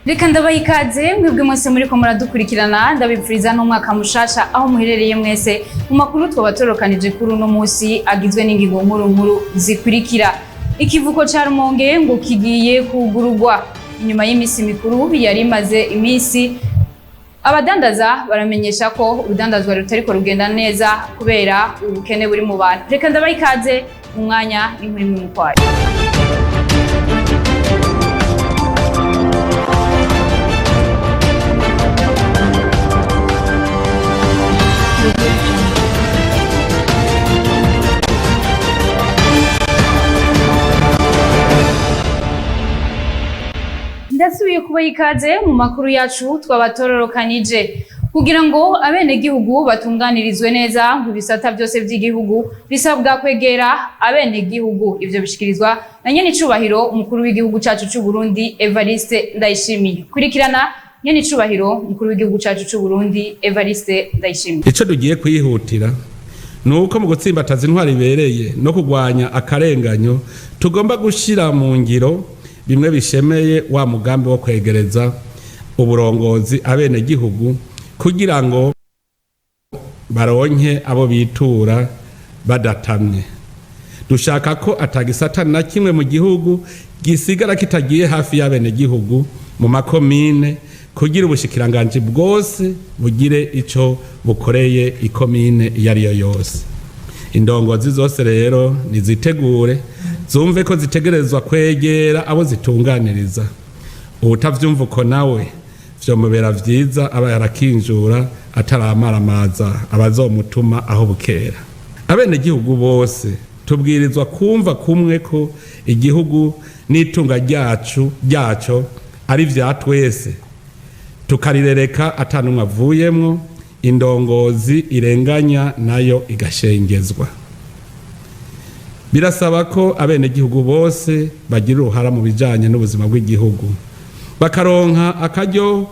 Reka ndabaha ikaze mwebwe mwese muriko muradukurikirana, ndabipfuriza n'umwaka mushasha aho muherereye mwese. Mu makuru twabatorokanije kuri uno musi agizwe n'ingingo nkuru nkuru zikurikira: ikivuko ca Rumonge ngo kigiye kugururwa inyuma y'imisi mikuru yari imaze imisi. Abadandaza baramenyesha ko urudandazwa rutariko rugenda neza kubera ubukene buri mu bantu. Reka ndabaha ikaze mu mwanya n'inkuru imwe mukwayo. Ndasubiye kubaha ikaze mu makuru yacu twabatororokanije. Kugira ngo abenegihugu batunganirizwe neza mu bisata byose by'igihugu, bisabwa kwegera abenegihugu. Ivyo bishikirizwa na nyenicubahiro umukuru w'igihugu cacu c'u Burundi, Evariste Ndayishimiye. Kurikirana nyenicubahiro umukuru w'igihugu cacu c'u Burundi, Evariste Ndayishimiye. Icyo tugiye kwihutira ni uko mu gutsimbataza intwari ibereye no kurwanya akarenganyo, tugomba gushyira mu ngiro bimwe bishemeye wa mugambi wo kwegereza uburongozi abenegihugu, kugira ngo baronke abo bitura badatamye. Dushaka ko atagisata na kimwe mu gihugu gisigara kitagiye hafi y'abenegihugu mu makomine, kugira ubushikiranganji bwose bugire ico bukoreye ikomine iyo ari yo yose. Indongozi zose rero nizitegure, zumve ko zitegerezwa kwegera abo zitunganiriza. Uwutavyumva uko nawe vyomubera vyiza aba yarakinjura ataramaramaza abazomutuma aho bukera. Abenegihugu bose tubwirizwa kumva kumwe ko igihugu n'itunga ryacu ryaco ari vya twese, tukarirereka atanumwe avuyemwo. Indongozi irenganya nayo igashengezwa. Birasaba ko abenegihugu bose bagira uruhara mu bijanye n'ubuzima bw'igihugu, bakaronka akaryo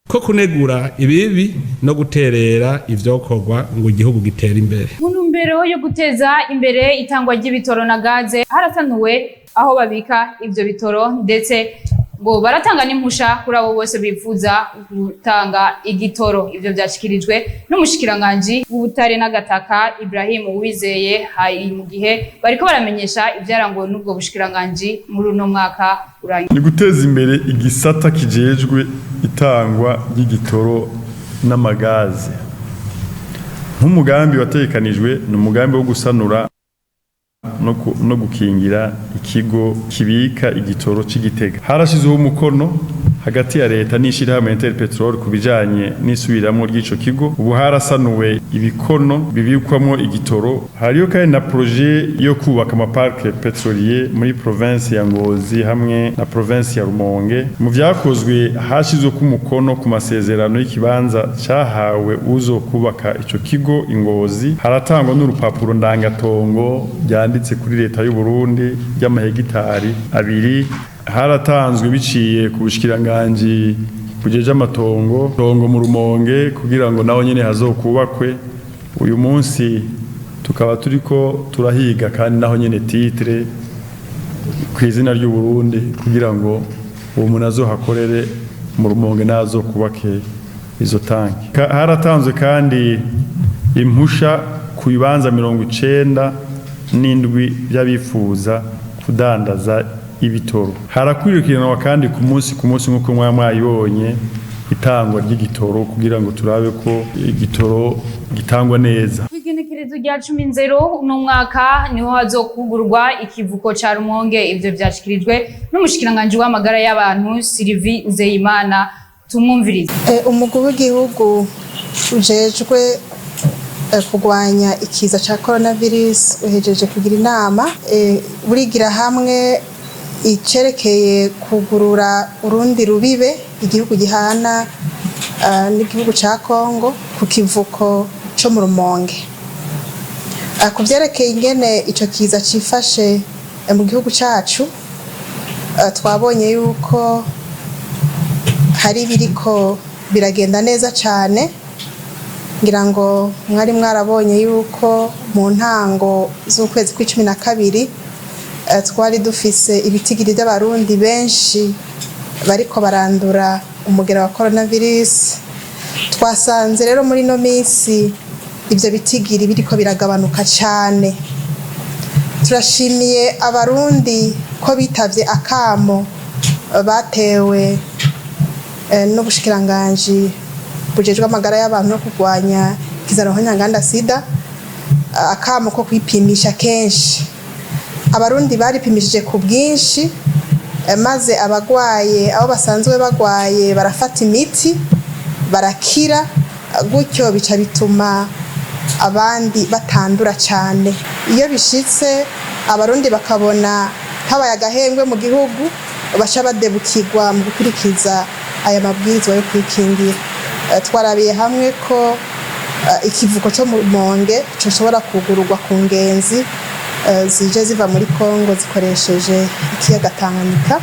ko kunegura ibibi no guterera ivyokorwa ngo igihugu gitere imbere. Mu ntumbero yo guteza imbere itangwa ry'ibitoro na gaze, haratanuwe aho babika ivyo bitoro, ndetse ngo baratanga n'impusha kuri abo bose bifuza gutanga igitoro. Ivyo vyashikirijwe n'umushikiranganji w'ubutare n'agataka, Ibrahim Uwizeye, hari mu gihe bariko baramenyesha ivyaranguwe n'ubwo bushikiranganji muri uno mwaka urangiye. Ni guteza imbere igisata kijejwe itangwa ry'igitoro n'amagaze. Nk'umugambi wategekanijwe ni umugambi wo gusanura no gukingira ikigo kibika igitoro c'Igitega. Harashizweho umukono hagati ya leta n'ishirahamwe Interpetrol ku bijanye n'isubiramwo ry'ico kigo. Ubu harasanuwe ibikono bibikwamwo igitoro. Hariyo kandi na projet yo kubaka amaparke pétrolier muri province ya Ngozi hamwe na province ya Rumonge. Mu vyakozwe, hashizwe ku mukono ku masezerano y'ikibanza cahawe uzo kubaka ico kigo i Ngozi. Haratangwa n'urupapuro ndangatongo ryanditse kuri leta y'u Burundi ry'amahegitari 2. Haratanzwe biciye ku bushikiranganji bujeje amatongo tongo mu Rumonge kugira ngo naho nyene hazokubakwe. Uyu munsi tukaba turiko turahiga kandi naho nyene titre ku izina ry'u Burundi, kugira ngo uwo muntu azohakorere mu Rumonge nazokubake izo tanki. Haratanzwe kandi impusha ku bibanza 97 by'abifuza kudandaza ibitoro. Harakurikiranwa kandi ku munsi ku munsi, nk'uko mwaba mwayibonye, itangwa ry'igitoro kugira ngo turabe ko igitoro gitangwa neza. Kw'igenekerezo rya 10 Nzero uno mwaka niho hazokugurwa ikivuko ca Rumonge. Ivyo vyashikirijwe n'umushikiranganji w'amagara y'abantu, Sylvie Nzeyimana. Tumwumvirize. Umugwi w'igihugu ujejwe kurwanya ikiza ca coronavirus uhejeje kugira inama, burigira hamwe icerekeye kugurura urundi rubibe igihugu gihana n'igihugu ca Congo ku kivuko co mu Rumonge. Ku vyerekeye ingene ico kiza cifashe mu gihugu cacu, twabonye yuko hari ibiriko biragenda neza cane. Ngira ngo mwari mwarabonye yuko mu ntango z'ukwezi kw'icumi na kabiri twari dufise ibitigiri by'Abarundi benshi. bariko barandura umugera wa coronavirus. Twasanze rero muri ino minsi ibyo bitigiri biriko biragabanuka cyane. Turashimiye Abarundi ko bitavye akamo batewe n'ubushikiranganji bujejwe amagara y'abantu no kurwanya ikiza sida, akamo ko kwipimisha kenshi. Abarundi baripimishije ku bwinshi, maze abagwaye, abo basanzwe bagwaye, barafata imiti barakira, gutyo bica bituma abandi batandura cyane. Iyo bishitse Abarundi bakabona habaye agahengwe mu gihugu, baca badebukirwa mu gukurikiza aya mabwirizwa yo kwikingira. Twarabiye hamwe ko ikivuko cyo mu Rumonge gishobora kugururwa ku ngenzi zije ziva muri Kongo zikoresheje ikiyaga Tanganyika.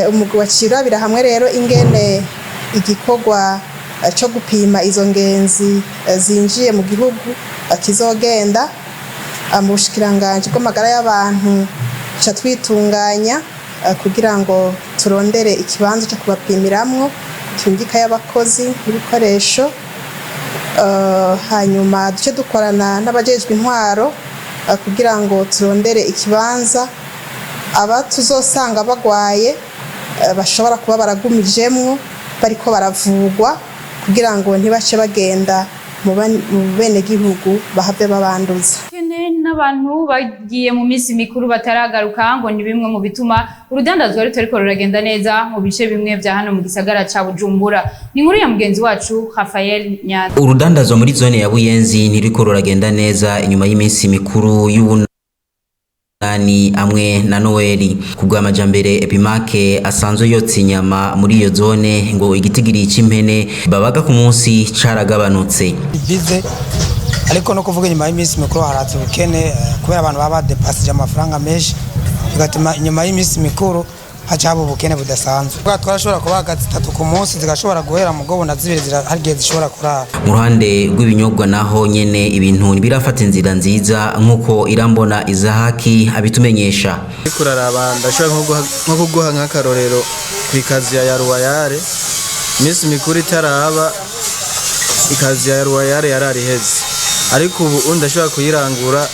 Umugwi wacirabira hamwe rero ingene igikorwa cyo gupima izo ngenzi zinjiye mu gihugu kizogenda. Mu bushikiranganji bw'amagara y'abantu ca twitunganya kugira ngo turondere ikibanza cyo kubapimiramwo, tungika y'abakozi n'ibikoresho, hanyuma duce dukorana n'abajejwe intwaro kugira ngo turondere ikibanza aba tuzosanga bagwaye bashobora kuba baragumijemwo bariko baravugwa, kugira ngo ntibace bagenda mu benegihugu bahave babanduza. N'abantu bagiye mu minsi mikuru bataragaruka ngo ni bimwe mu bituma urudandazwa rutariko ruragenda neza mu bice bimwe vya hano mu gisagara ca Bujumbura. Ni inkuru ya mugenzi wacu Rafael Nyanza. Urudandazwa muri zone ya Buyenzi ntiriko ruragenda neza inyuma y'iminsi mikuru y'ubunani amwe na Noeli. Ku bw'amajambere Epimake asanzwe yotsa inyama muri iyo zone, ngo igitigiri c'impene babaga ku munsi caragabanutse. Bize ariko no kuvuga inyuma y'iminsi mikuru haraza ubukene, kubera abantu baba badepasije amafaranga menshi, bigatuma inyuma y'iminsi mikuru haca haba ubukene budasanzwe. Bwa twarashobora kubaga zitatu ku munsi zigashobora guhera, mugobo na zibiri hari igihe zishobora kurara. Mu ruhande rw'ibinyobwa naho nyene ibintu ntibirafata inzira nziza, nk'uko Irambona Izahaki abitumenyesha. Ariko uraraba, ndashobora nko kuguha nk'akarorero ku ikaziya ya Ruwayare. Iminsi mikuru itaraba, ikaziya ya Ruwayare yarari iheze, ariko ubu ndashobora kuyirangura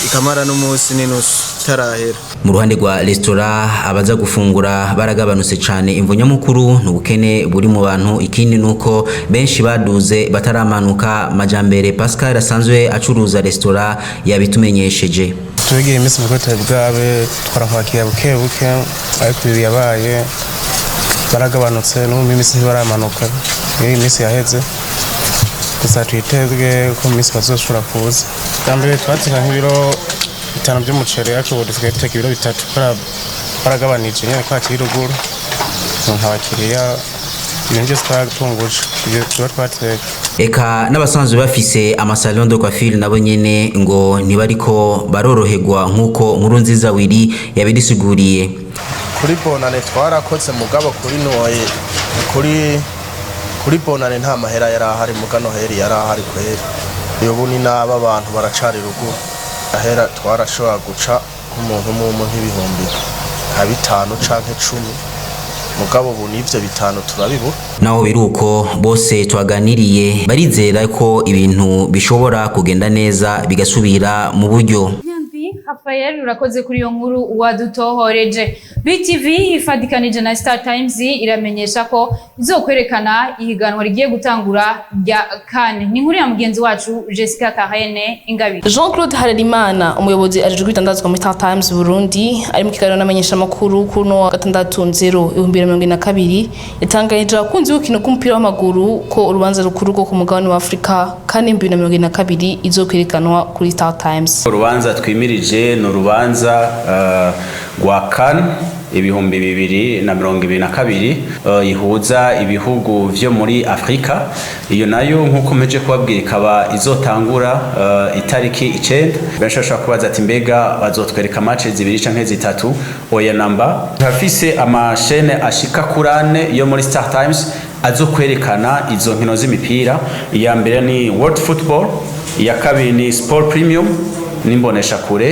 ikamara n'umunsi n'inusu itarahera. Mu ruhande rwa resitora, abaza gufungura baragabanutse cane. Imvo nyamukuru ni ubukene buri mu bantu, ikindi nuko benshi baduze bataramanuka. Majambere Pascal asanzwe acuruza resitora yabitumenyesheje. Tubigira iminsi mikuru tutari bwabe twarakwakira buke buke, ariko ibi yabaye baragabanutse, n'ubu iminsi ntibaramanuka. Iyo iminsi yaheze gusa, twitezwe ko mu minsi bazoshobora kuza. Bwa mbere twateka nk'ibiro 5 by'umuceri, ariko ubu dusigaye duteka ibiro 3 kubera baragabanije nyine kwakira ruguru abakiriya, ibintu byose twaratunguje ibyo tuba twateka. Eka n'abasanzwe bafise amasalon de coiffure nabo nyene ngo ntibariko baroroherwa, nk'uko Nkurunziza Wiri yabidusiguriye. Kuri Bonane twarakoze, mugabo kuri Noye, kuri Bonane nta mahera yari ahari, muga Noheli yari ahari kweri. Ubu ni n'aba abantu baracari ruguru. Ahera twarashobora guca nk'umuntu umwe nk'ibihumbi nka 5 canke 10, mugabo ubu n'ivyo 5 turabibura. Naho biruko, bose twaganiriye barizera ko ibintu bishobora kugenda neza, bigasubira mu buryo. Nyandwi Rafael, urakoze kuri iyo nkuru wadutohoreje. BTV ifadikanije na Star Times iramenyesha ko izokwerekana ihiganwa rigiye gutangura rya CAN. Ni inkuru ya mugenzi wacu Jessica Karene Ingabire. Jean-Claude Harerimana, umuyobozi ajejwe ibitandazwa muri Star Times Burundi, ari mu kiganiro n'amenyeshamakuru kuri uno wa gatandatu nzero 2022, yatangarije abakunzi b'urukino rw'umupira w'amaguru ko urubanza rukuru rwo ku mugabane wa Afurika CAN 2022 izokwerekanwa kuri Star Times. Urubanza twimirije ni urubanza rwa CAN 2022, ihuza ibihugu vyo muri Afrika. Iyo nayo, nk'uko mpeje kubabwira, ikaba izotangura itariki 9. Benshi bashobora kubaza ati: "Mbega bazotwereka match zibiri canke zitatu?" Oya namba, turafise amashene ashika kuri ane yo muri Star Times azokwerekana izo nkino z'imipira. Iya mbere ni World Football, iya kabiri ni Sport Premium. N'imbonesha kure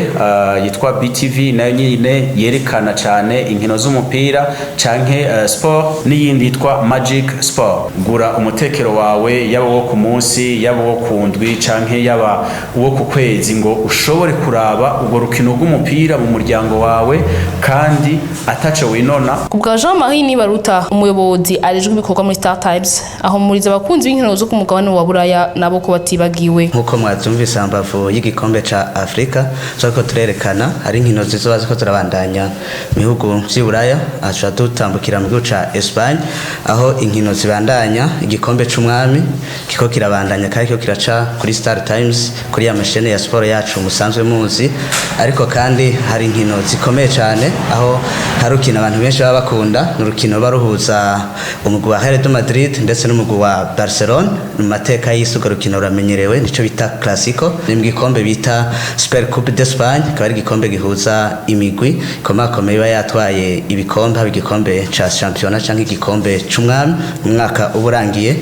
yitwa BTV, nayo nyine yerekana cyane inkino z'umupira canke sport, n'iyindi yitwa Magic Sport. Gura umutekero wawe, yaba wo ku munsi, yaba wo ku ndwi, canke yaba uwo ku kwezi, ngo ushobore kuraba urwo rukino rw'umupira mu muryango wawe kandi ataco winona. Ku bwa Jean Marie Nibaruta, umuyobozi ajejwe ibikorwa muri Star Times, ahumuriza abakunzi b'inkino zo ku mugabane wa Buraya nabo ko batibagiwe. Nk'uko mwavyumvise, hambavu y'igikombe ca Afrika turiko turerekana, hari inkino zizoba ziko zirabandanya mu bihugu vy'i Buraya. Aha tuca dutambukira mu gihugu ca Espagne, aho inkino zibandanya, igikombe c'umwami kiko kirabandanya kandi kiko kiraca kuri Star Times, kuri ya mashene ya siporo yacu musanzwe muzi. Ariko kandi hari inkino zikomeye cyane, aho hari urukino abantu benshi baba bakunda, ni urukino ruba ruhuza umugwi wa Real de Madrid ndetse n'umugwi wa Barcelona. Mu mateka y'isi urwo rukino ruramenyerewe, nico bita Clasico. Ni mu gikombe bita Super Coupe d'Espagne, akaba ari igikombe gihuza imigwi ikomakomeye iba yatwaye ibikombe, haba igikombe ca championnat canke igikombe c'umwami mu mwaka uba urangiye.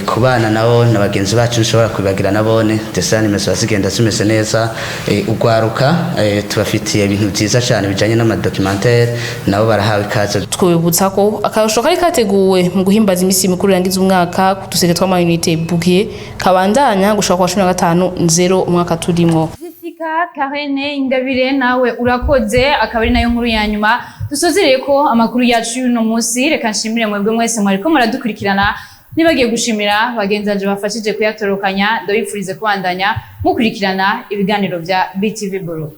Ku bana nabo na bagenzi bacu nshobora kubibagira, nabone dessins animés ziba zigenda zimeze neza. Ugwaruka, tubafitiye ibintu vyiza cyane bijanye n'amadocumentaire, nabo barahawe ikaze. Twibutsa ko akarusho kari kateguwe mu guhimbaza iminsi mikuru irangiza umwaka ku duseke tw'amayunite bouquet kabandanya gushika kwa 15 nzero umwaka turimwo. Jessica Karene Ingabire, nawe urakoze. Akaba ari nayo nkuru ya nyuma dusozereye ko amakuru yacu y'uno munsi. Reka nshimire mwebwe mwese mwariko muradukurikirana, nibagiye gushimira bagenzi banje bafashije kuyatorokanya. Ndabifurize kubandanya mukurikirana ibiganiro bya BTV Burundi.